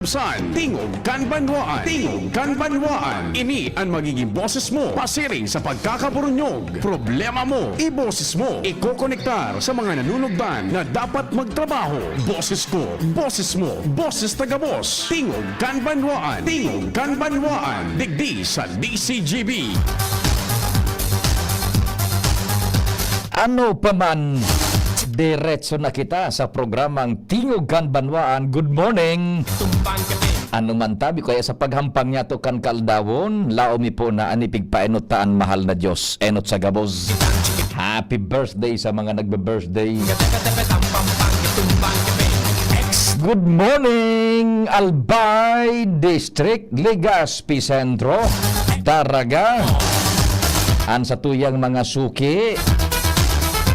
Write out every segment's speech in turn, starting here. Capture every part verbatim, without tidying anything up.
San, Tingog kan Banwaan. Tingog kan Banwaan. Ini an magiging boses mo pasiring sa pagkakaburunyog. Problema mo, iboses mo. Ikokonektar sa mga nanunugdan na dapat magtrabaho. Boses ko, boses mo, boses taga-boss. Tingog kan Banwaan. Tingog kan Banwaan. Digdi sa D C G B. Ano pa man, diretso na kita sa programang Tingog kan Banwaan. Good morning! Ano man tabi, kaya sa paghampang niyato kan kaaldawon, laom mi po na an ipigpaenot ta an mahal na Dios, enot sa gabos. Happy birthday sa mga nagbe-birthday. Good morning, Albay District, Legazpi Centro, Daraga. An satuyang mga suki,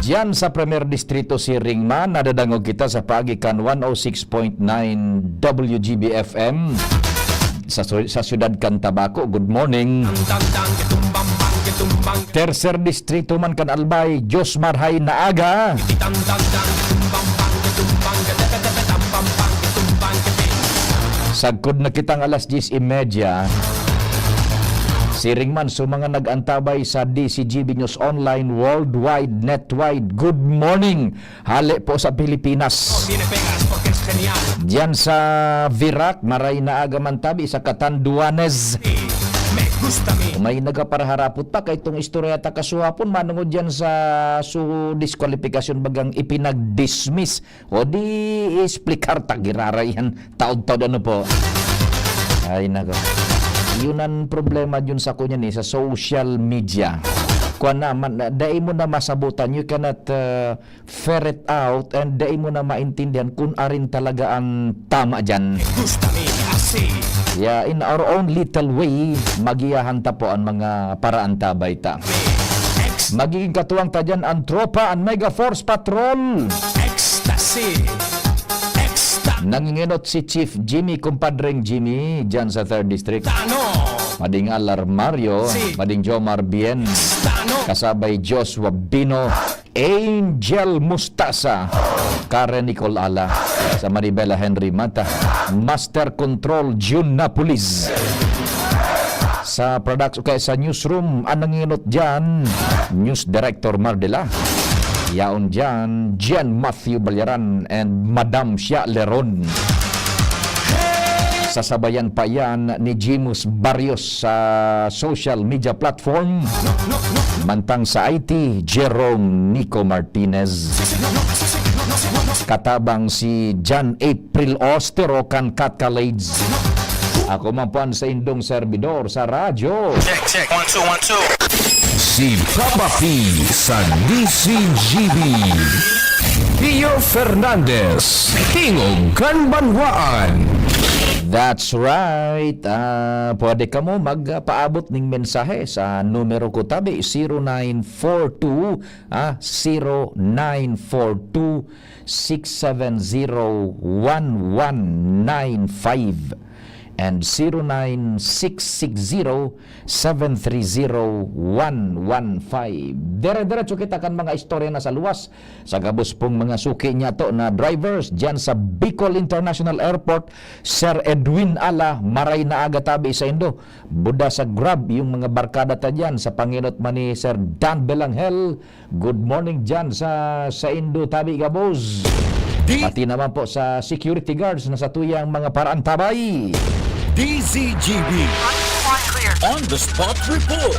diyan sa Primer Distrito, siring man, nadadangog kita sa paagi kan one oh six point nine W G B F M. Sa su-, sa siyudad kan Tabaco, good morning. Tercer Distrito man kan Albay, Diyos marhay na aga. Sagkod na kitang alas diyes y media. Siring man sa mga nag-antabay sa D C G B News Online, worldwide, netwide, good morning. Hale po sa Pilipinas. Diyan sa Virac, maray na aga man tabi sa Catanduanes. May nagaparaharapot pa kay itong istorya ta kasuhapon, manungod diyan sa su diskwalipikasyon bagang ipinag-dismiss. O di, explicar ta, giraray yan. Taod-taod ano po. Ay, nako. Yun ang problema yun sa kunya ni, sa social media. Kuwan na, man, dai mo na masabutan. You cannot, uh, ferret out and dai mo na maintindihan kung arin talaga ang tama dyan. Yeah, in our own little way, magiyahan ta po ang mga paraantabay ta. Magiging katuwang ta dyan ang tropa, ang Mega Force Patrol. Ecstasy. Exta. Nangingenot si Chief Jimmy, kumpadreng Jimmy, dyan sa Third District. Tano. Mading Alar Mario, Mading Jomar Bien, Tano. Kasabay Joshua Bino, Angel Mustasa, Karen Nicole Ala, sa Maribela Henry Mata, Master Control Jun Napolis. Sa products o kaya sa newsroom, ang nanginot dyan, News Director Mardela. Yaon dyan, Jen Matthew Balyaran and Madam Shia Leron. Sasabayan pa yan ni Jimus Barrios sa social media platform. Mantang sa I T, Jerome Nico Martinez. Katabang si John April Ostero kan Kat Kalades. Ako man po ang saindong servidor sa radyo. Check, check. One, two, one, two. Si Papa P sa D C G B. Pio Fernandez, Tingog kan Banwaan. That's right. Ah, pwede kamo magpaabot ning mensahe sa numero ko tabi, zero nine four two, ah, zero nine four two, six seven zero, one one nine five and zero nine six six zero, seven three zero, one one five. Dire-diretso kita kan mga istorya na sa luwas. Sa gabos pong mga suki niya to na drivers dyan sa Bicol International Airport, Sir Edwin Ala, maray na aga tabi sa indo. Buda sa Grab, yung mga barkada ta dyan, sa pangenot man ni Sir Dan Belangel, good morning dyan sa, sa indo tabi gabos. Di- Pati naman po sa security guards na sa tuyang mga paraantabay. D Z G B. On the spot report.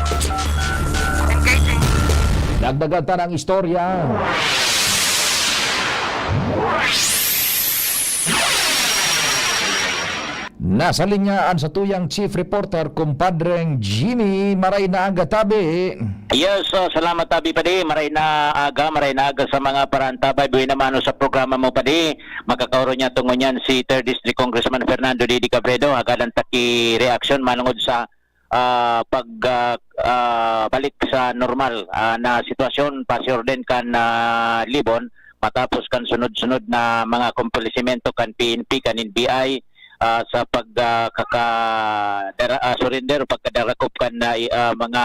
Dagdagan ta ng istorya. Nasa linya an satuyang chief reporter, kumpadreng Jimmy. Maray na aga tabi. Yes, ah, salamat tabi, padi. Maray na aga, maray na aga sa mga paraantabay. Buhay na mano sa programa mo, padi. Makakaoro niya tungo niyan si Third District Congressman Fernando Didi Cabredo. Hagadan taki reaksyon manungod sa, ah, pag, ah, ah, balik sa normal, ah, na sitwasyon, pasiorden kan, ah, Libon, matapos kan sunod-sunod na mga akomplisimentu kan P N P, kan N B I, ah, sa pag, ah, kaka-, dara-, ah, surrender o pagkadarakop kan, ah, i-, ah, mga,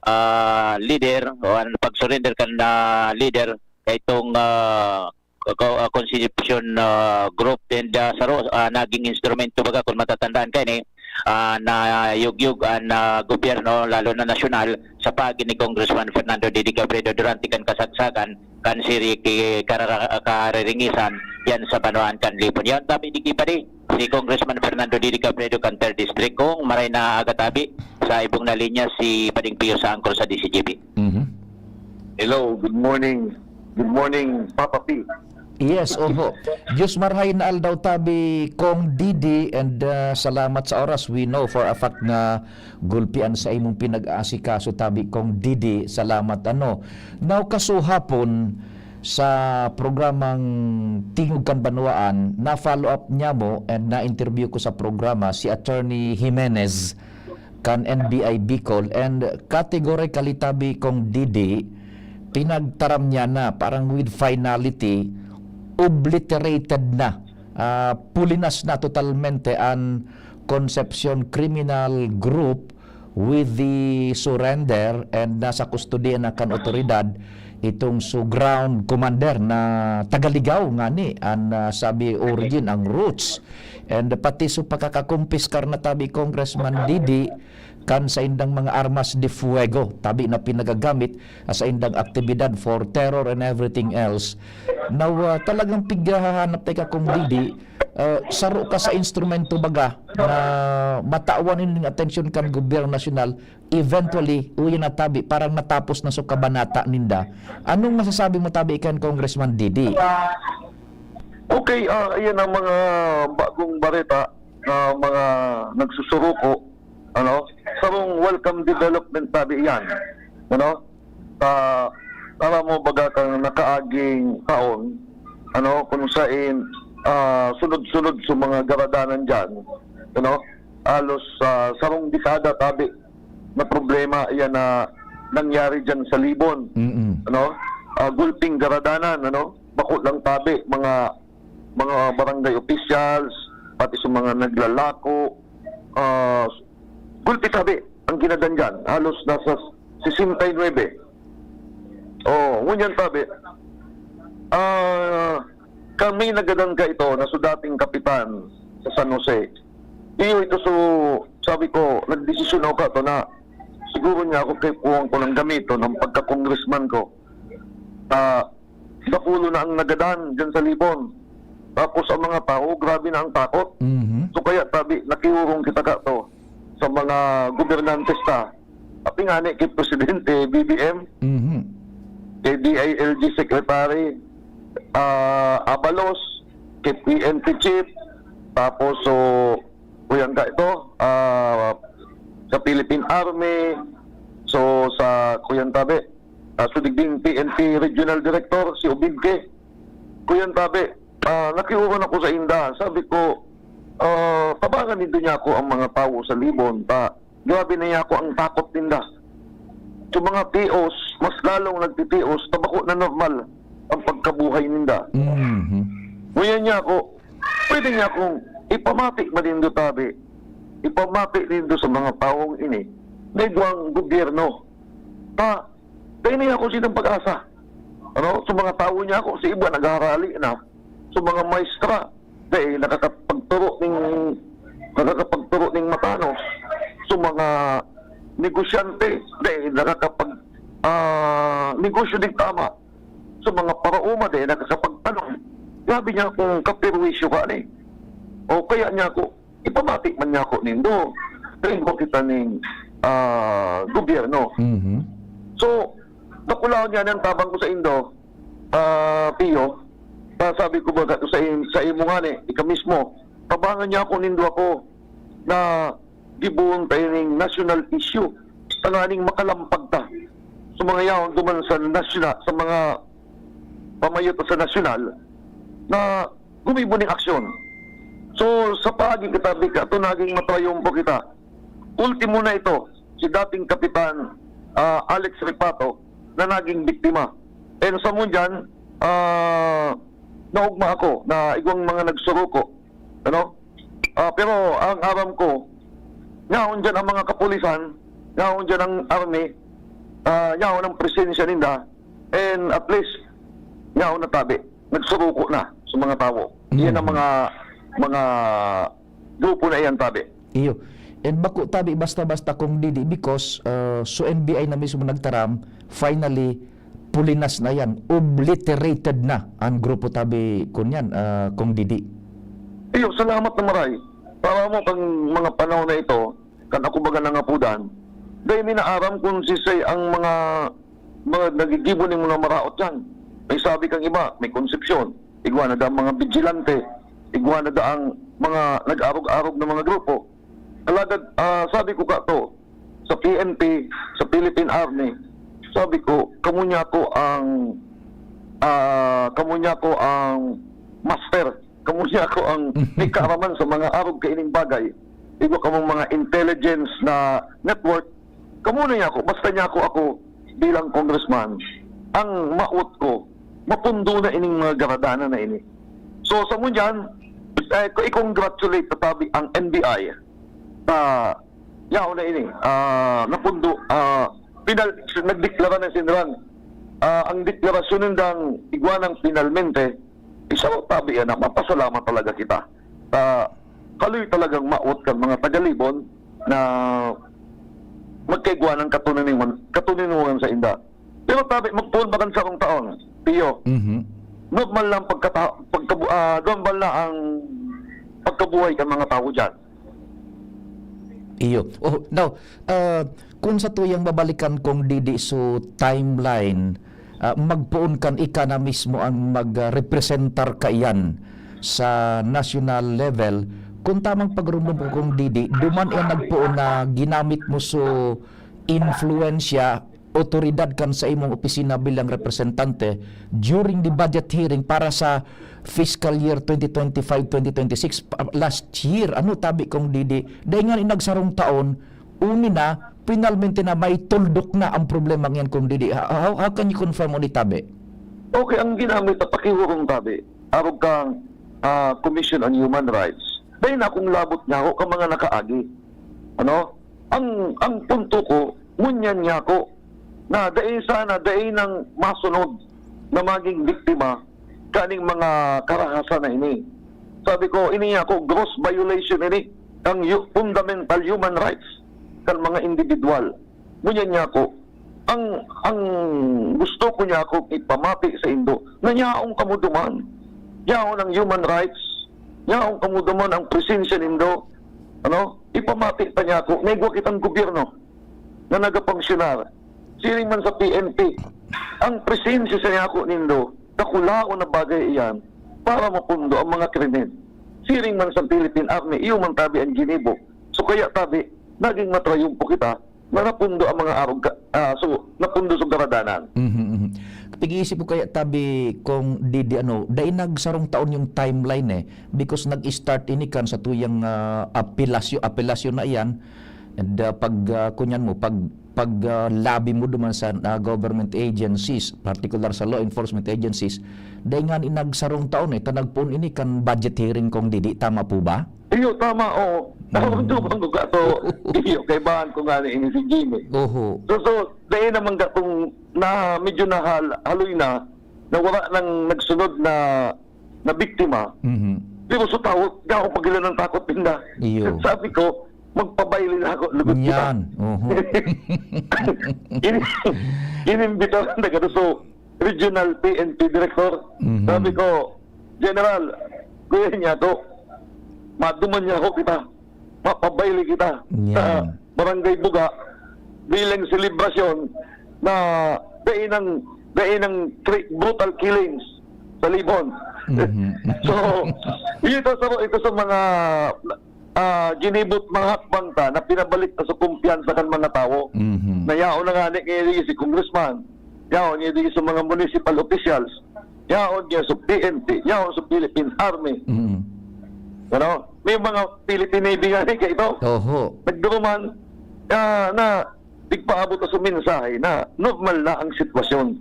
ah, leader o an pag-surrender kan, ah, leader kaitong, ah, co-, ah, Concepcion, ah, Group and, ah, saro, ah, naging instrumento baga, kung matatandaan kayo ni, ah, na yugyog an, ah, gobyerno, lalo na nasyonal, sa paagi ni Congressman Fernando Didi Cabredo durante kan kasagsagan kan siri ki karara-, kariringisan yan sa banwaan kan Libon. Yan, tabi di ki padi, si Congressman Fernando Didi Cabredo kan third District. Kung maray na aga tabi, sa ibong na linya si Pading Pio sa angkor sa D C G B. Mhm. Hello, good morning. Good morning, Papa P. Yes, oho. Diyos marhay na aldaw tabi, Kong Didi, and, ah, salamat sa oras. We know for a fact nga gulpi an sa imong pinag-aasikaso tabi, Kong Didi. Salamat, ano. Now, kasuhapon, sa programang Tingog kan Banwaan, na-follow up niya mo and na-interview ko sa programa si Attorney Jimenez kan N B I Bicol, and categorically tabi, Kong Didi, pinagtaram niya na parang with finality, obliterated na, ah, pulinas na totalmente an Concepcion criminal group with the surrender, and nasa kustodiya na kan otoridad itong su ground commander na taga Ligao ngani, an, ah, sabi origin, ang roots. And pati su pakakakumpiskar na tabi, Congressman Didi, kan saindang mga armas de fuego, tabi na pinagagamit sa saindang aktibidad for terror and everything else. Now, ah, talagang pighahahanap ta ka, Kong Didi, ah, saro ka sa instrumento baga na matawan nin atensyon kan gobyerno nasyonal, eventually, uya na tabi, parang natapos na su kabanata ninda. Anong masasabi mo tabi kan Congressman Didi? Okay, ah, ayan ang mga bagong bareta na mga nagsusuruko, ano? Sarong welcome development tabi yan, ano? Sa, alam mo, baga kang nakaaging taon, ano, kung sain, ah, sunod-sunod sa mga garadanan dyan, ano? Halos, ah, sarong dekada tabi na problema yan na nangyari dyan sa Libon, Mm-mm. ano? Ah, gulping garadanan, ano? Bako lang tabi, mga, mga barangay officials, pati sa mga naglalako, ah, gulpi tabi ang ginadan dyan. Halos nasa sesenta y nuebe. Oh, ngunyan tabi. Ah, kami nagadan ka ito na su dating kapitan sa San Jose. Iyo ito su, sabi ko, nagdesisyon ako kato na siguro niya ako kay kuwang ko ng gamiton ang pagka-congressman ko. Ah, dakulo na ang nagadan dyan sa Libon. Tapos ang mga tao, grabe na ang takot. Mhm. So kaya tabi, nakiurong kita kato sa mga gobernantes ta. Pati ngani kay Presidente B B M, Mhm. kay D I L G Secretary, ah, Abalos, kay P N P Chief, tapos, so, kuyan ka ito, ah, sa Philippine Army, so, sa kuyan tabi, ah, so, digding P N P Regional Director, si Obibke. Kuyan tabi, ah, nakiuron ako sa inda. Sabi ko, ah, tabangan nindo niya ako ang mga tawo sa Libon, ta grabe na niya ako ang takot ninda. Sa mga tios, mas lalong nagtitios, ta bako na normal ang pagkabuhay ninda. Mhm. Ngunyan niya ako, pwede niya akong ipamati ba nindo tabi? Ipamati nindo sa mga tawong ini, na igwang gobyerno. Ta, dai na ako sinang pag-asa. Ano? Sa mga tawo niya ako, sa iba nagharali na. Sa mga maestra, dai nakakapagturo ning, nakakapagturo ning matanos. Sa mga negosyante, dai nakakapag, ah, negosyo ning tama. Sa mga paraoma, dai nakakapagtanom. Grabe niya kung kaperwisyo ka ni. O kaya niya ako, ipamati man niya ako nindo. Kaya kita ning, ah, gobyerno. Mhm. So, nakulaw niya nang tabang ko sa indo, ah, Pio, ta sabi ko ba sa, sa imo nga ni, ika mismo, tabangan niya ako nindo ako na gibohon ta ining national issue. Tanganing makalampag ta sa mga yaon duman sa nasyona-, sa mga pamayo ta sa nasyonal na gumibo ning aksyon. So, sa paagi kita, Vic, ato naging matrayumpo kita. Ultimo na ito, si dating Kapitan, ah, Alex Repato na naging biktima. And sa mo dyan, ah, naugma ako na igwang mga nagsuruko. Ano? Ah, pero ang aram ko, yaon dyan ang mga kapulisan, yaon dyan ang army, ah, yaon ang presensya ninda, and at least, yaon na tabi. nagsuruko na sa mga tawo. Iyan ang mga, mga grupo na iyan, tabi. Iyo. And bako tabi basta-basta kung didi, because, ah, so N B I na mismo nagtaram, finally, pulinas na yan, obliterated na ang grupo tabi kun yan, ah, kung didi. Iyo, salamat na maray. Para mo kang mga panahon na ito, kan ako baga nangapudan, dai mi naaram kung sisay ang mga, mga nagigibo ning mga maraot yan. May sabi kang iba, may Concepcion, igwa na da ang mga vigilante, igwa na da ang mga nag-arog-arog na mga grupo. Alagad, ah, sabi ko kato, sa P N P, sa Philippine Army, sabi ko, "Kamo niya ako ang, ah, kamo niya ako ang master. Kamo niya ako ang may kaaraman sa mga arog kaining bagay. Igwa kamong mga intelligence na network. Kamo na niya ako, basta niya ako, ako bilang congressman, ang maot ko, mapundo na ining mga garadanan na ini." So, sa ngunyan, eh, ko i-congratulate na tabi ang N B I. Ah, yaon na ini. Ah, napundo, ah, pinal-, nagdeklara na si General. Ah, ang deklarasyon nindang igwa ng finalmente, isa tabi yan na mapasalamat talaga kita. Ah, kaloy talagang maot kan mga taga-Libon na magkaigwa ng katuninungan, katuninungan sa inda. Pero tabi, magpoon pa kan sarong taon, Pio. Mhm. Normal lang pagkata-, pagkabu-, ah, normal na ang pagkabuhay kan mga tawo diyan. Iyo. Oh, now, ah, kung sa tuyang babalikan kong didi so timeline, ah, magpoon kan ika na mismo ang mag, ah, representar kaiyan sa national level, kung tamang pagrumdom ko kong didi, duman iyan nagpoon na ginamit mo so influensya, otoridad kan sa imong opisina bilang representante during the budget hearing para sa fiscal year twenty twenty-five, twenty twenty-six, pa-, last year, ano tabi kong didi, dai nga ni nagsarong taon, uni na, finalmente na may tuldok na ang problema ngayon kung didi. How, how, how can you confirm on it, tabi? Okay, ang ginamit na pakihurong tabi, arog kang, ah, Commission on Human Rights. Dai na akong labot niya ako ka mga nakaagi. Ano? Ang, ang punto ko, ngunyan niya ako, na dai sana, dai nang masunod na maging biktima kaning mga karahasan na ini. Sabi ko, ini ako, gross violation ini, ang yu-, fundamental human rights kan mga individual. Ngunyan niya ako, ang, ang gusto ko niya ako ipamati sa indo, na yaon kamo duman. Yaon ang human rights, yaon kamo duman ang presensya nindo. Ano? Ipamati pa niya ako, may igwa kitang gobyerno na nagapangsyonar. Siring man sa P N P, ang presensya sa niya ako nindo, dakulaon na bagay iyan para mapundo ang mga krimen. Siring man sa Philippine Army, iyo man tabi ang ginibo. So kaya tabi, naging matrayumpo kita na napundo ang mga arog ka-, ah, so, napundo sa garadanan. Mhm, mhm. Pag-iisip ko kaya, tabi, kung di, di ano, dai nagsarong taon yung timeline eh, because nag-start ini kan sa tuyang, ah, apelasyo-, apelasyon na iyan, and, ah, pag, ah, kunyan mo, pag, pag, ah, lobby mo duman sa, ah, government agencies, particular sa law enforcement agencies, dai nga ni nagsarong taon eh, ta nagpoon ini kan budget hearing kung didi, tama po ba? Iyo, tama, oo. Tawag Mm. ko bang ko to? Iyo, kaibahan ko nga ni ini si Jimmy. Oho. So, so, dahil naman gatong na medyo nahal-, haloy na, na wala nang nagsunod na, na biktima. Mhm. Pero sa tao, di ako pagilan ng takot ninda. Iyo. Sabi ko, "Magpabaili na ako, lugod kita." Yan. Oho. Ini-, inimbitaran na gano'n. So, regional P N P director. Mhm. Sabi ko, "General, kuya niya to, maduman niya ako kita, mapabaili kita Yan. sa Barangay Buga bilang selebrasyon na dai ng, dai ng cri-, brutal killings sa Libon." Mhm. So, ito sa, ito sa mga ah, ginibot mga hakbang ta na pinabalik ta sa kumpiyansa kan mga tawo. Mhm. Na yaon na nga ni, ni si congressman, yaon ni sa mga municipal officials, yaon niya sa P N P, yaon sa Philippine Army. Mhm. Ano? May mga Philippine Navy nga ni kaito. Oho. Nagduruman, ah, na tigpaabot sa mensahe na normal na ang sitwasyon.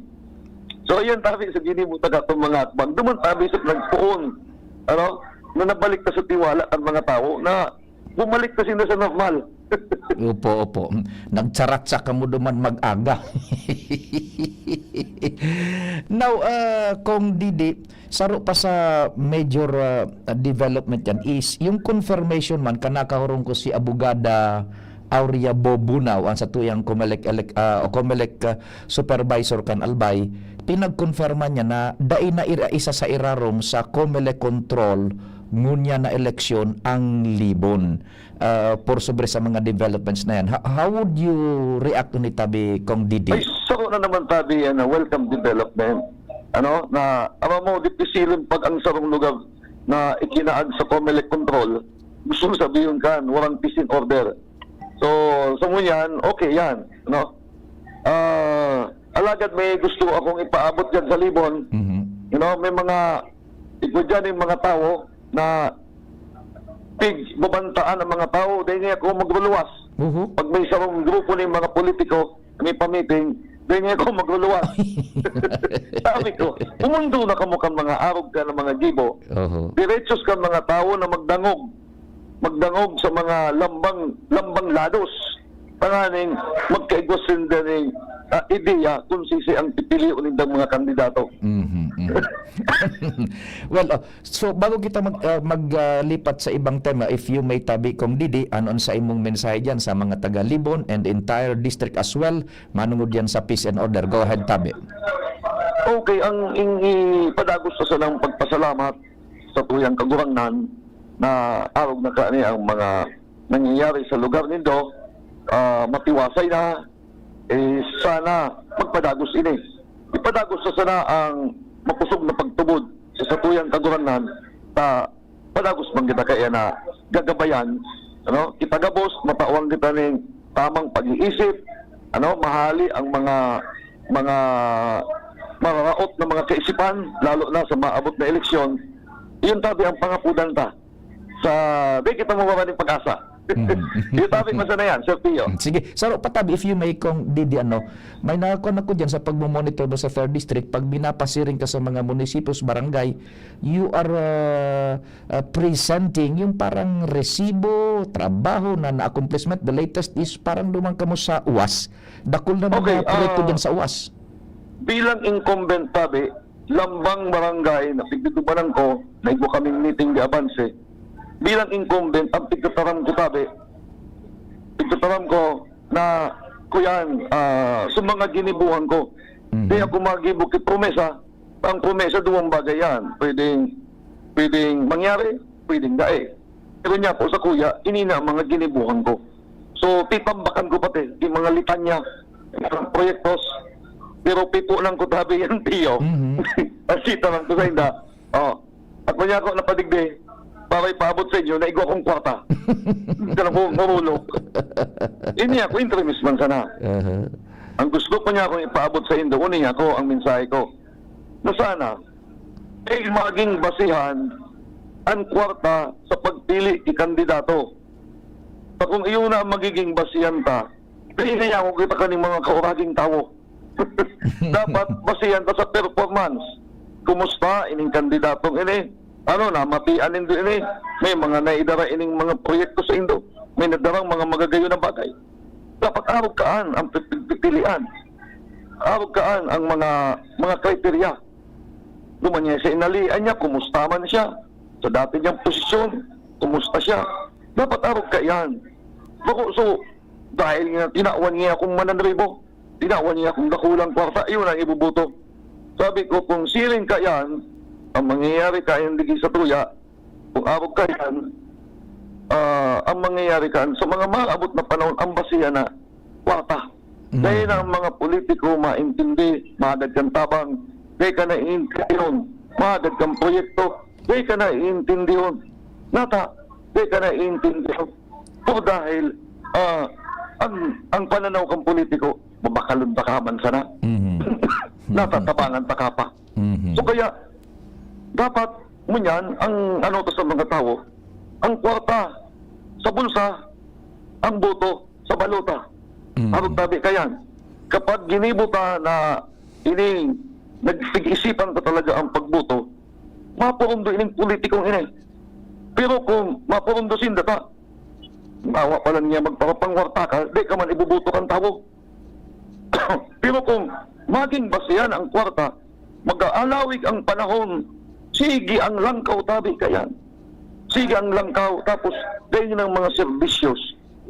So, ayan tabi sa ginibot na katong mga hakbang. Duman tabi sa nagpoon, ano, na nabalik na sa tiwala ang mga tawo na bumalik na sila sa normal. Opo, opo. Nagcharatsa kamo duman mag-aga. Now, ah, Kong Didi, saro pa sa major, ah, development yan is yung confirmation man, kan nakahurong ko si Abogada Aurea Bobunao, ang satuyang Comelec elec-, ah, o Comelec, ah, supervisor kan Albay, pinagkonfirma niya na dai na ira-, isa sa irarom sa Comelec control ngunyan na eleksyon ang Libon, ah, por sobre sa mga developments na yan. Ho-, how would you react on it, tabi, Kong Didi? Ay, saro na naman, tabi, yan, ah, welcome development. Ano, na, aram mo, dipisilon pag ang sarong lugar na ikinaag sa Comelec control, gusto mo sabihin kan, walang peace and order. So, sa ngunyan, okay yan, no? Ah, alagad may gusto akong ipaabot dyan sa Libon. Mhm. You know, may mga, igwa dyan yung mga tao na pigbabantaan ang mga tao, dahil nga ako magluluwas. Uhu. Pag may sarong grupo ng mga politiko, may pamiting, dahil nga ako magluluwas. Sabi ko, "Umundo na kamo kan mga arog ka ng mga gibo. Uhu. Diretsyo ka mga tao na magdangog. Magdangog sa mga lambang, lambang lados. Tanganing magkaigwa sinda ning, ah, ideya kung sisi ang pipilion nindang mga kandidato." Mhm, mhm. Well, oh, so bago kita mag, ah, mag, ah, lipat sa ibang tema, if you may, tabi, Kong Didi, ano ang sa imong mensahe diyan sa mga taga Libon and entire district as well, manungod yan sa peace and order? Go ahead, tabi. Okay, ang ing-, ipadagos ko sanang pagpasalamat sa tuyang Kagurangnan na arog na kani ang mga nangyayari sa lugar nindo, ah, matiwasay na, eh, sana magpadagos ini. Ipadagos sa sana ang makusog na pagtubod sa satuyang Kagurangnan, ta padagos man kita kaya na gagabayan, ano? Kita gabos, matawan kita ning tamang pag-iisip, ano? Mahali ang mga, mga mararaot na mga kaisipan, lalo na sa maabot na eleksyon. Iyon tabi ang pangapudan ta. Sa, di kita mawawala ng pag-asa. Mhm. Yung topic mo sana yan, Sir Pio. Mm, sige. Saro pa tabi, if you may, Kong Didi, ano, may nakuha ako dyan sa pagmo-monitor mo sa Third District, pag binapasiring ka sa mga munisipyo, barangay, you are, uh, uh, presenting yung parang resibo, trabaho na na-accomplishment. The latest is parang duman kamo sa UAS. Dakul na mga Okay, proyekto ah, dyan sa UAS. Bilang incumbent, tabi, lambang barangay na pigdudumanan ko, na igwa kaming meeting di abanse. Bilang incumbent, ang pigtataram ko, tabi, pigtataram ko na, kuyan, ah, sa mga ginibuhan ko. Mhm. Di ako magibo ki promesa. Ang promesa, duwang bagay yan. Pwedeng, pwedeng mangyari, pwedeng dai. Pero niya ako sa kuya, ini na ang mga ginibuhan ko. So, titambakan ko pati, yung mga litanya, yung mga proyektos. Pero pipo lang ko tabi yan, Pio. Mhm. Asita lang ko sa inda. Oh. At kung niya ako napadigdi, para ipaabot sa inyo, na igwa kong kwarta. Hindi lang ko marunok. Ini ako, intrimis man sana. Aha. Ang gusto ko niya akong ipaabot sa inyo, uni ako, ang mensahe ko. Na sana, ay maging basihan ang kwarta sa pagpili ki kandidato. Sa kung iyon na ang magiging basihan ta, dili na ako kita kaning mga kauraging tawo. Dapat basihan ta sa performance. Kumusta ining kandidatong ini? Ano, namatian nindo ini? May mga naidara ining mga proyekto sa indo? May nadarang mga magagayon na bagay? Dapat arog kaan ang pipilian. Arog kaan ang mga, mga kriteriya. Duman niya sa inalian niya, kumusta man siya? Sa dati niyang posisyon, kumusta siya? Dapat arog kaiyan. Bako, so, dahil nga tinawan niya akong mananribo, tinawan niya akong dakulang kwarta, iyon ang ibuboto. Sabi ko, kung siring kaiyan, ang mangyayari kaiyan digi sa tuya, kung arog kaiyan, ah, ang mangyayari kaiyan, sa mga maabot na panahon, ang basihan na kwarta. Mm. Dahil na ang mga politiko maintindi, mahagad kang tabang, dahil ka na iintindihon, mahagad kang proyekto, dahil ka na iintindihon. Nata, dahil ka na iintindihon. Pero dahil, ah, ang, ang pananaw kang politiko, mabakalon pa ka man sana. Mhm. Natatabangan pa ka pa. Mhm. So kaya, dapat ngunyan, ang ano to sa mga tawo, ang kwarta sa bulsa, ang boto sa balota. Mhm. Arog tabi kayan. Kapag ginibo ta na ining nagpig-isipan ta talaga ang pagboto, mapurundo ining politikong ini. Pero kung mapurundo sinda ta, Bawa pa lang niya magpapangwarta ka, di ka man ibubuto kan tawo. Pero kung maging basihan ang kwarta, mag-aalawig ang panahon, sige ang langkaw tabi kayan. Sige ang langkaw, tapos dahil ng mga serbisyos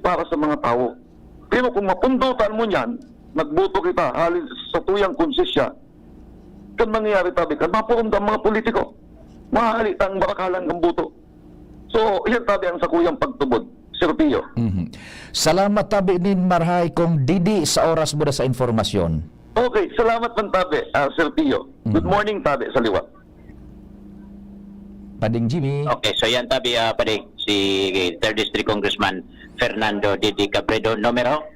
para sa mga tawo. Pero kung mapundutan mo niyan, nagboto kita halin sa tuyang konsesya, kan mangyayari tabi kan, mapuon ang mga politiko. Mahali tang barakalan ng boto. So, iyan tabi ang sakuyang pagtubod, Sir Pio. Mhm. Salamat tabi nin marahay kong Didi sa oras mo na sa informasyon. Okay, salamat man tabi, ah, Sir Pio. Good Mhm. morning tabi sa liwa. Pading Jimmy. Okay, so yan tabi, ah, Pading, si third District Congressman Fernando Didi Cabredo, numero?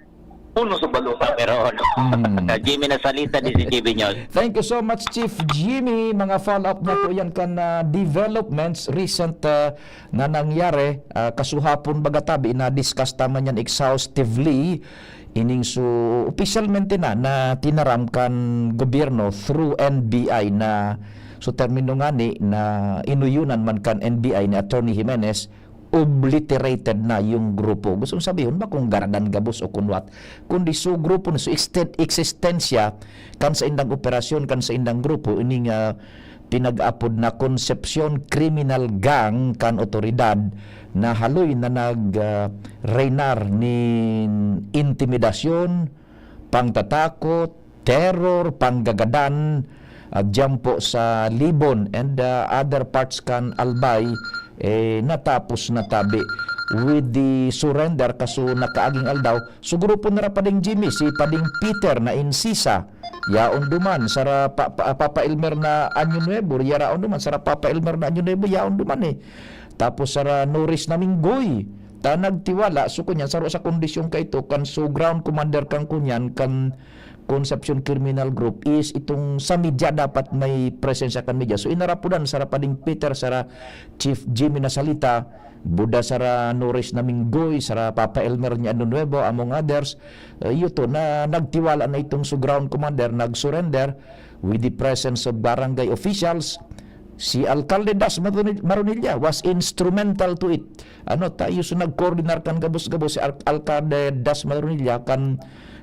Uno sa balo. Numero uno. Mm. Jimmy Nasalita, D Z G B News. Thank you so much, Chief Jimmy. Mga follow-up na po yan kan, ah, developments recent, ah, na nangyari, ah, kasuhapon baga tabi, na-discuss ta man yan exhaustively. Ining so, opisyalmente na, na tinaram kan gobyerno through N B I na, so termino ngani na inuyunan man kan N B I ni Attorney Jimenez, obliterated na yung grupo. Gusto kong sabihon ba kung garadan gabos o kung what? Kundi so grupo na, so exten-, eksistensya kan sa indang operasyon, kan sa indang grupo, ining, ah, pinag-apod na Concepcion Criminal Gang kan otoridad na haloy na nag, ah, reynar nin intimidasyon, pangtatakot, terror, panggagadan, ah, diyan po sa Libon and, ah, other parts kan Albay, eh, natapos na tabi with the surrender kaso nakaaging aldaw. So, grupo na ra Pading Jimmy, si Pading Peter na Insisa, yaon duman, sara pa, pa, Papa Elmer na Anyo Nuevo, yaraon duman, sara Papa Elmer na Anyo Nuevo, yaon duman eh. Tapos sara Norris na Minggoy, ta nagtiwala, so kunyan, saro sa kondisyon ka ito, kan so ground commander kan kunyan, kan Concepcion Criminal Group is itong sa media dapat may presensya kan media. So inarapudan sara Pading Peter, sara Chief Jimmy Nasalita, Buda sara Norris na Minggoy, sara Papa Elmer ni Ano Nuevo, among others. Eh, iyo to, na nagtiwala na itong so ground commander, nag-surrender with the presence of barangay officials. Si Alkalde Das Maruni-, Marunilla was instrumental to it. Ano, tayo so nag-coordinar kan gabos-gabos si Al-, Alkalde Das Marunilla kan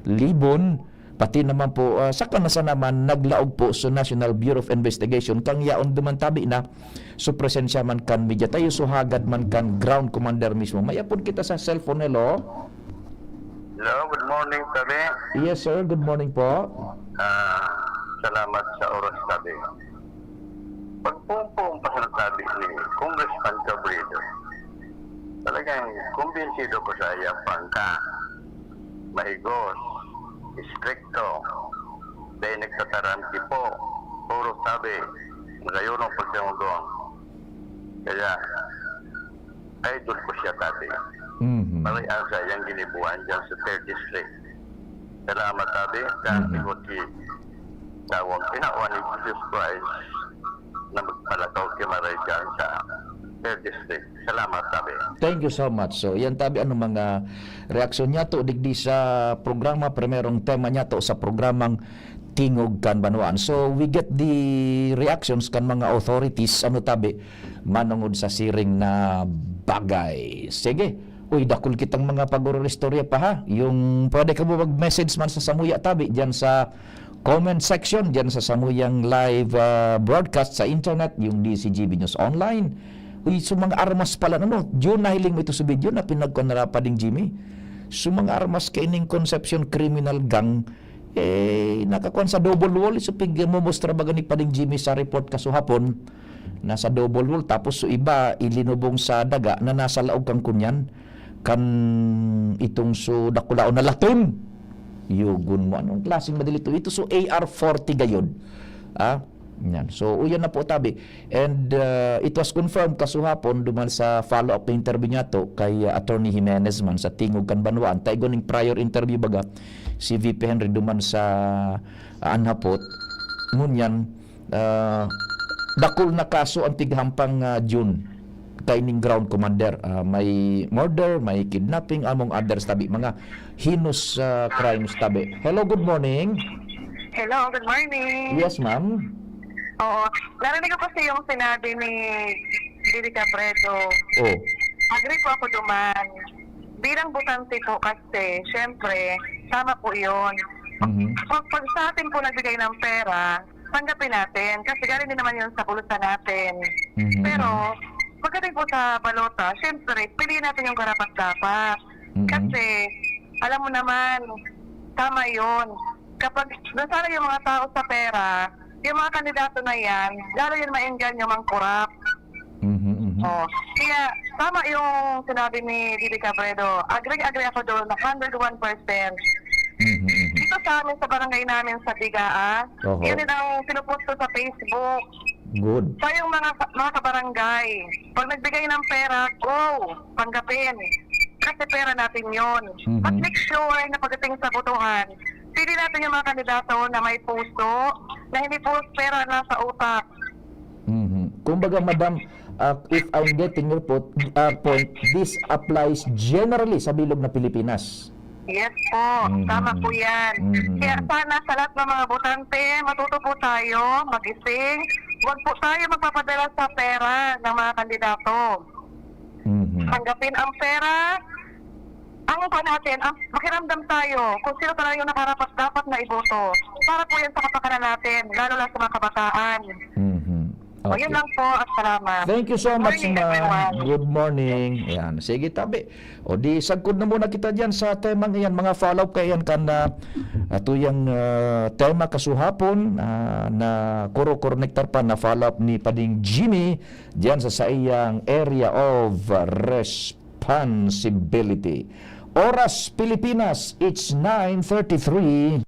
Libon, pati naman po, ah, saka na sa naman naglaog po sa National Bureau of Investigation, kang yaon duman tabi na, so presensya man kan media tayo, so hagad man kan ground commander mismo. May apod kita sa cellphone, hello? Hello, good morning, Tabi. Yes, sir. Good morning po. Ah, salamat sa oras, Tabi. Pagpumpumpos ng tabi ni Congressman Cabredo, talagang kumbinsido ko sa iya pangka, mahigos, istrikto, dahil nagtataranti po, puro tabi, magayunong pagdangudong. Kaya, idol ko siya, Tabi. Mhm. Maray ang sayang ginibuhan dyan sa third district. Salamat, Tabi. Kaya Mhm. siguro si tawag, tinawan ni Jesus Christ na magpalakaw ki Maray dyan sa third district. Salamat, Tabi. Thank you so much. So, yan, Tabi, ano mga reaksyon niya to digdi sa programa, primerong tema niya to sa programang Tingog kan Banwaan. So, we get the reactions kan mga authorities, ano, Tabi, manungod sa siring na bagay. Sige. Uy, dakul kitang mga pag-ururistorya pa, ha? Yung pwede ka mo mag-message man sa samuya, Tabi, dyan sa comment section, dyan sa samuyang live, ah, broadcast sa internet, yung D C G B News Online. Uy, so mga armas pala, ano, yun, nahiling mo ito sa video na pinagkuan na Pading Jimmy. So mga armas kaining Concepcion Criminal Gang, eh, nakakuan sa double wall, so pig-, mo mustra baga ni Pading Jimmy sa report kasuhapon, nasa double wall, tapos so iba, ilinubong sa daga na nasa laog kang kunyan, kan itong so dakulaon na laton. Yugon mo, anong klaseng madali to? Ito so A R forty gayod. Ah, yan. So, uyan na po, Tabi. And, uh, it was confirmed kasuhapon duman sa follow-up na interview niya to kay, uh, Attorney Jimenez man sa Tingog kan Banwaan. Ta igwa ning prior interview baga si V P Henry duman sa, uh, Anhapot. Ngunyan, ah, dakul na kaso ang tighampang, ah, June kaining ground commander. Ah, may murder, may kidnapping, among others, Tabi. Mga heinous, ah, crimes, Tabi. Hello, good morning. Hello, good morning. Yes, ma'am. Oo. Narinig ko kasi yung sinabi ni Didi Cabredo. Oh. Agree po ako duman. Bilang botante po kasi, siyempre, tama po yun. Mhm. Pag, pag sa atin po nagbigay ng pera, tanggapin natin. Kasi galing din naman yun sa bulsa natin. Mhm. Pero, pagdating po sa balota, siyempre, piliin natin yung karapat-dapat. Mhm. Kasi, alam mo naman, tama yun. Kapag nasala yung mga tao sa pera, yung mga kandidato na yan, lalo yan maengganyo, mangkorap. Mhm, mhm. Oh, kaya tama yung sinabi ni Bibi Cabredo. Agree, agree ako doon, hundred one percent. Mhm, mhm. Dito sa amin, sa barangay namin, sa Bigaa, Oho. Yun din ang pinupost ko sa Facebook. Good. Tayong mga, mga kabarangay, pag nagbigay ng pera, go, tanggapin. Kasi pera natin yun. Mhm. But make sure na pagdating sa botohan, pili natin yung mga kandidato na may puso, na hindi puro pera nasa utak. Mhm. Kumbaga, madam, ah, if I'm getting your po-, ah, point, this applies generally sa bilog na Pilipinas. Yes po, Mm, tama po mm. yan. Mm, Kaya mm. sana sa lahat ng mga botante, matuto po tayo, magising. Huwag po tayo magpapadala sa pera ng mga kandidato. Mhm. Tanggapin ang pera. Ang pa natin, ang makiramdam tayo kung sino talaga yung nakarapat dapat na iboto. Para po yan sa kapakanan natin, lalo na sa mga kabataan. Mhm. O, yun Okay. lang po at salamat. Thank you so Good much, morning, ma'am. everyone. Good morning. Yan. Sige, tabi. O di, sagkod na muna kita dyan sa temang iyan. Mga follow-up kaiyan kan, ah, atuyang, ah, tema kasuhapon, ah, na kuro-, kuro-, konektar pa na follow-up ni Pading Jimmy dyan sa saiyang area of responsibility. Oras Pilipinas, it's nine thirty-three.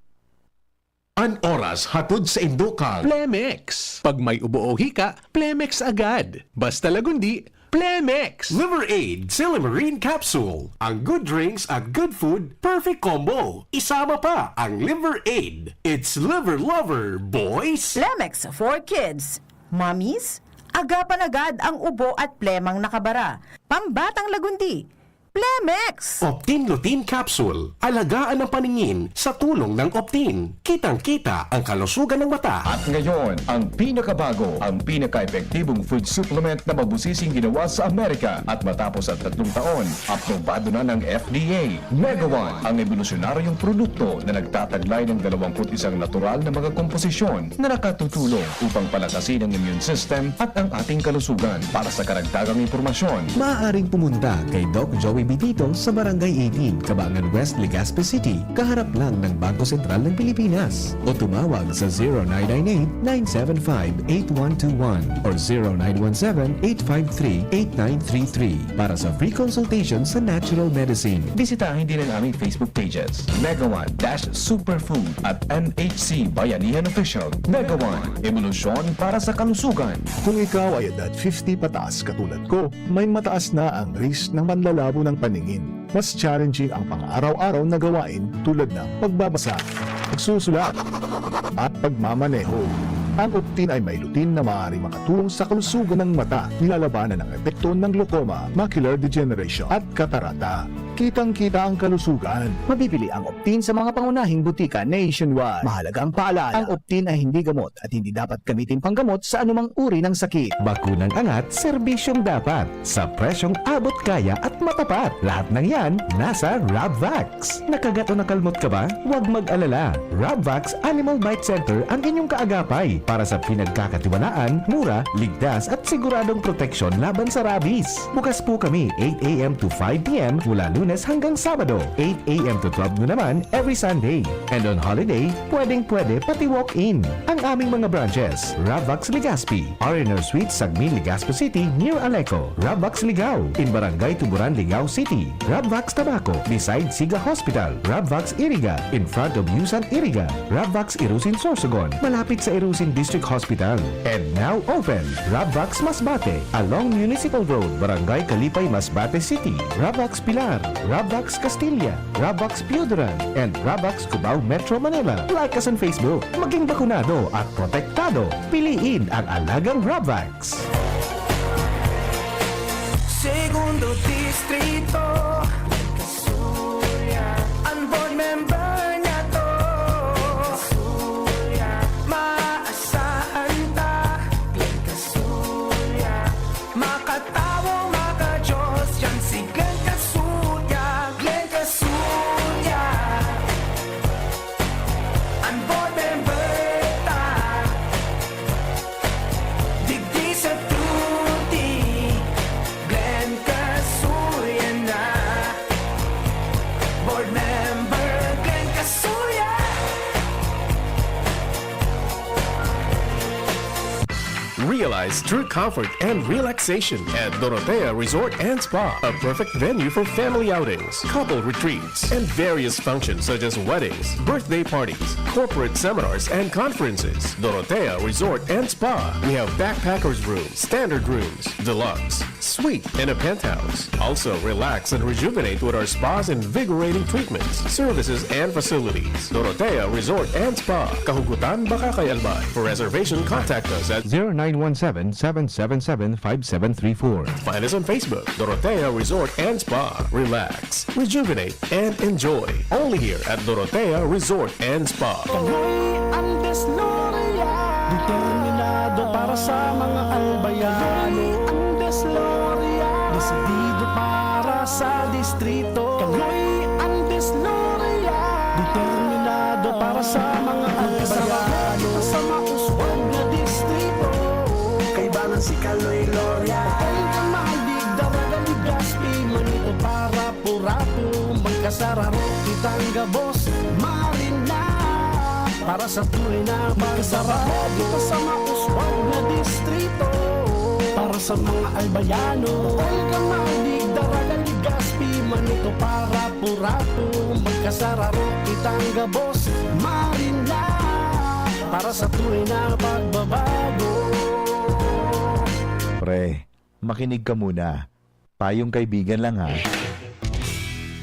An oras hatod sa Indokal. Plemex. Pag may ubo o hika, Plemex agad. Basta Lagundi, Plemex. Liver Aid, Silymarin Capsule. Ang good drinks at good food, perfect combo. Isama pa ang Liver Aid. It's Liver Lover, boys! Plemex for kids, mommies, agapan agad ang ubo at plemang nakabara. Pambatang Lagundi, Plemex! Optin Lutein Capsule. Alagaan ang paningin sa tulong ng Optin. Kitang-kita ang kalusugan ng mata. At ngayon, ang pinakabago, ang pinaka-epektibong food supplement na mabusising ginawa sa Amerika. At matapos ang tatlong taon, aprobado na ng F D A. Mega One, ang ebolusyonaryong produkto na nagtataglay ng dalawampu't isang natural na mga komposisyon na nakatutulong upang palakasin ang immune system at ang ating kalusugan. Para sa karagdagang impormasyon, maaaring pumunta kay Doc Joey Bitito sa Barangay eighteen, Kabangan West, Legazpi City, kaharap lang ng Bangko Sentral ng Pilipinas, o tumawag sa zero nine nine eight, nine seven five, eight one two one or zero nine one seven, eight five three, eight nine three three para sa free consultation sa natural medicine. Bisitahin din ang aming Facebook pages, Mega One dash Superfood at M H C Bayanihan Official. Mega One, ebolusyon para sa kalusugan. Kung ikaw ay edad fifty pataas katulad ko, may mataas na ang risk ng panlalabo ng paningin. Mas challenging ang pang-araw-araw na gawain tulad ng pagbabasa, pagsusulat, at pagmamaneho. Ang Optin ay may lutein na maaaring makatulong sa kalusugan ng mata, nilalabanan ang epekto ng glaucoma, macular degeneration, at katarata. Kitang-kita ang kalusugan. Mabibili ang Optin sa mga pangunahing butika nationwide. Mahalagang paalala, ang Optin ay hindi gamot at hindi dapat gamitin panggamot sa anumang uri ng sakit. Bakunang angat, serbisyong dapat, sa presyong abot kaya at matapat. Lahat ng yan, nasa Rabvax. Nakagat o nakalmot ka ba? Huwag mag-alala. Rabvax Animal Bite Center ang inyong kaagapay para sa pinagkakatiwalaan, mura, ligtas at siguradong proteksyon laban sa rabies. Bukas po kami eight a m to five p m mula Lunes hanggang Sabado, eight a m to twelve noon naman every Sunday. And on holiday, pwedeng-pwede pati walk-in. Ang aming mga branches, Rabvax Legazpi, R and R Suites, Sagmin, Legazpi City, near Aleco, Rabvax Ligao, in Barangay Tuburan, Ligao City, Rabvax Tabaco, beside Siga Hospital, Rabvax Iriga, in front of Yusan Iriga, Rabvax Irusin Sorsogon, malapit sa Irusin District Hospital. And now open, Rabvax Masbate, along Municipal Road, Barangay Kalipay, Masbate City, Rabvax Pilar, Rabvax Castilla, Rabvax Pioduran, and Rabvax Cubao, Metro Manila. Like us on Facebook. Maging bakunado at protektado. Piliin ang alagang Rabvax. Segundo Distrito, An board member niya to. Maasahan ta. Makatawo, makajos, yan si Glenn Casulla. Realize true comfort and relaxation at Dorotea Resort and Spa, a perfect venue for family outings, couple retreats, and various functions such as weddings, birthday parties, corporate seminars, and conferences. Dorotea Resort and Spa. We have backpackers room, standard rooms, deluxe, suite, and a penthouse. Also, relax and rejuvenate with our spa's invigorating treatments, services, and facilities. Dorotea Resort and Spa, Kahugutan, Bacacay, Albay. For reservation, contact us at zero nine one seven, seven seven seven, five seven three four. Find us on Facebook, Dorotea Resort and Spa. Relax, rejuvenate, and enjoy. Only here at Dorotea Resort and Spa. Kaloy Andes L'Oreal. Determinado para sa mga albayano. Kaloy Andes L'Oreal. Desidido para sa distrito. Kaloy Andes L'Oreal. Determinado para sa mga albayano. Sa mauswag na distrito. Kaibangan si Kaloy L'Oreal. Ang kamalig, Daraga, Legazpi, Manito, para Purato, magkasararo kitang gabos, Marina. Para sa tunay na magkasararo, kita sa mauswag na distrito. Para sa mga albayano, Olga, Malig, Daraga, Legazpi, Manito, para Purato, magkasararo kitang gabos, Marina. Para sa tunay na pagbabago. Pre, makinig ka muna. Payong kaibigan lang, ha.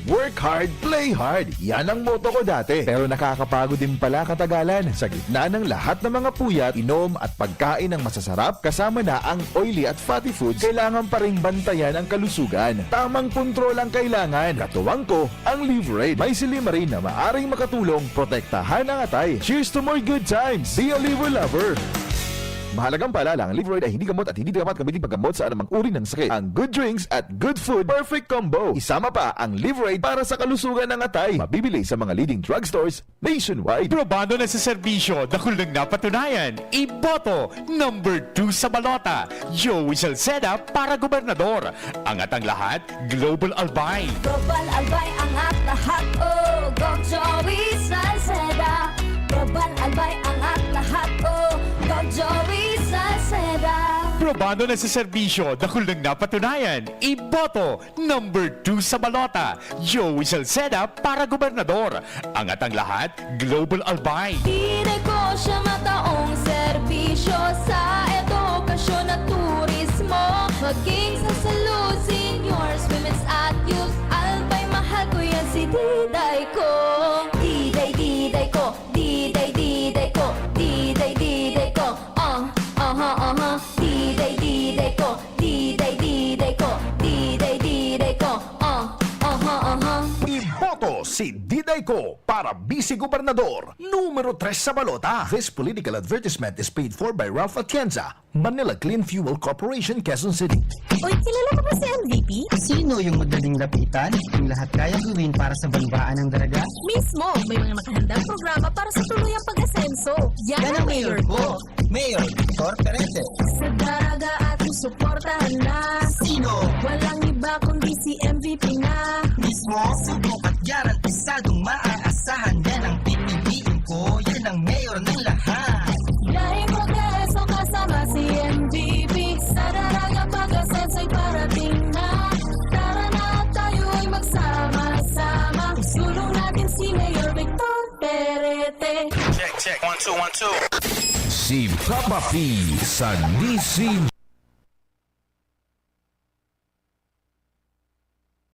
Work hard, play hard. Yan ang motto ko dati. Pero nakakapagod din pala katagalan. Sa gitna ng lahat ng mga puyat, inom at pagkain ng masasarap, kasama na ang oily at fatty foods, kailangan pa ring bantayan ang kalusugan. Tamang kontrol ang kailangan. Katuwang ko, ang Livraid. May silimarin na maaring makatulong protektahan ang atay. Cheers to more good times! Be a Liver Lover! Mahalagang paalala, ang Livraid ay hindi gamot at hindi dapat gamitin paggamot sa anumang uri ng sakit. Ang good drinks at good food, perfect combo. Isama pa ang Livraid para sa kalusugan ng atay. Mabibili sa mga leading drugstores nationwide. Probado na sa serbisyo, dakul nang napatunayan. Iboto, number two sa balota. Joey Salceda para gobernador. Angat ang lahat, Global Albay. Global Albay, angat lahat, oh, Gov Joey Salceda. Global Albay, angat lahat, oh, Gov Joey Salceda. Probado na sa serbisyo, dakul nang napatunayan. Iboto, number two sa balota. Joey Salceda para gobernador. Angat ang lahat, Global Albay. Diday ko siya mataong serbisyo sa edukasyon at turismo. Maging sa salud, seniors, women's at youth. Albay, mahal ko yan si Diday ko. Diday, Diday ko. Diday, Diday ko. Diday, Diday ko. Ah, aha, aha. Diday, Diday ko. Diday, Diday ko. Diday, Diday ko. Ah, aha, aha. Iboto si Diday ko para Vice Gobernador, numero tres sa balota. This political advertisement is paid for by Ralph Atienza, Manila Clean Fuel Corporation, Quezon City. Uy, kilala mo ba si M V P? Sino yung madaling lapitan? Yung lahat kaya gawin para sa banwaan ng Daraga? Mismo! May mga nakahandang programa para sa tuluyang pag-asenso. Yan ang mayor ko. Mayor Victor Perete. Sa Daraga ating suportahan na. Sino? Walang iba kundi si M V P na. Mismo, subok at garantisadong maaasahan. Yan ang pipiliin ko, yan ang mayor ng lahat. Dahil progreso kasama si M V P. Sa Daraga pag-asenso'y parating na. Tara na, tayo'y magsama-sama. Isulong natin si Mayor Victor Perete. Check, check. One, two, one, two. Si Papa P sa D C.